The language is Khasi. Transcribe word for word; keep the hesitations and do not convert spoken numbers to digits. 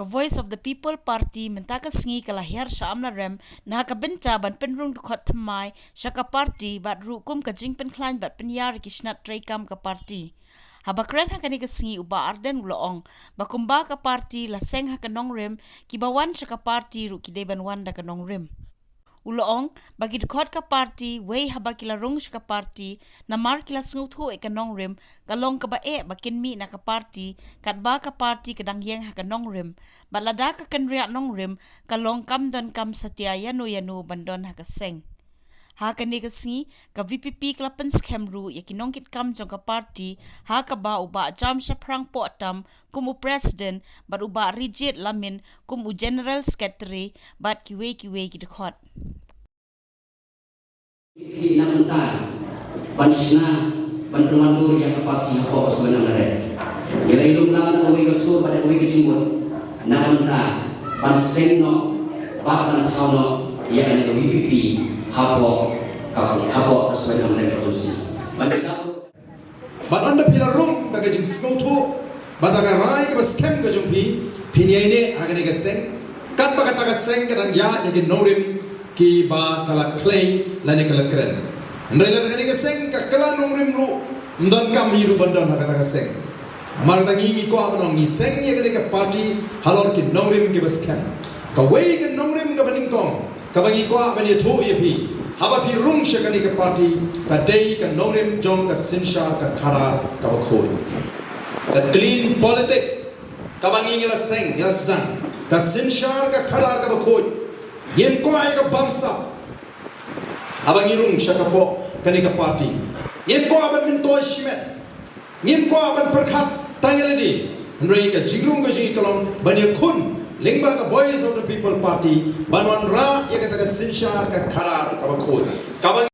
Ka Voice of the People Party mynta ka sngi ka la hiar sha Amlarem na ka bynta ban pynrung dkhot thymmai sha ka party bad ruh kum ka jingpynkhlaiñ bad pynïar ïa ki shnat treikam ka party. Haba kren ha kane ka sngi u Bah Ardent u la ong ba kumba ka party la seng ha ka nongrim, kiba wan sha ka party ruh ki dei ban wan da ka nongrim. U la ong ba ki dkhot ka party wei haba ki la rung sha ka party, namar ki la sngewthuh ïa ka nongrim, ka long kaba eh ba kin mih na ka party katba ka party ka dang ïeng ha ka nongrim. Bad lada ka kynriah nongrim, ka long kam don kam satia ïano ïano ban don ha ka seng. Ha kane ka sngi ka VPP ka la pynskhem ruh ïa ki nongkitkam jong ka party, ha kaba u Bah Jamshaphrang Pohtam kum u president bad u Bah Rijit Lamin kum u general secretary bad kiwei kiwei ki dkhot. Ki na ka bynta ban shna ban pynwandur ïa ka party hapoh ka sawdong lare. Ngi la ïalum lang na kawei ka sur bad na kawei ka jingmut na ka bynta ban seng noh bad ban thaw noh ïa kane ka VPP hapoh ka hapoh ka sawdong lare ka jong si. Ban Bad ynda phi la rung da ka jingsngewthuh bad da ka rai kaba skhem ka jong phi, phin ïaineh ha kane ka seng. Katba kata ka seng ka dang ïaid ïa ki nongrim kiba ka la khlei lane ka la kren. Hynrei lada kane ka seng ka kylla nongrim ruh, ym don kam hi ruh ban don ha kata ka seng. Namar kata ngi ngi kwah ban ong ngi seng ïa kane ka party halor ki nongrim kiba skhem. Kawei ka nongrim kaba nyngkong kaba ngi kwah ban ïathuh ïa phi haba phi rung sha kane ka party ka dei ka nongrim jong ka synshar ka khadar kaba khuid. Ka clean politics kaba ngi ngi la seng ngi la sdang, ka synshar ka khadar kaba khuid. Ngim kwah ïa ka bamsap haba ngi rung sha ka poh kane ka party. Ngim kwah ban myntoi shimet. Ngim kwah ban pyrkhat tang ïa lade. Hynrei ka jingrung ka jong ngi ka long ban ïakhun lyngba ka Voice of the People Party ban wanrah ïa kata ka synshar ka khadar kaba khuid. Kaba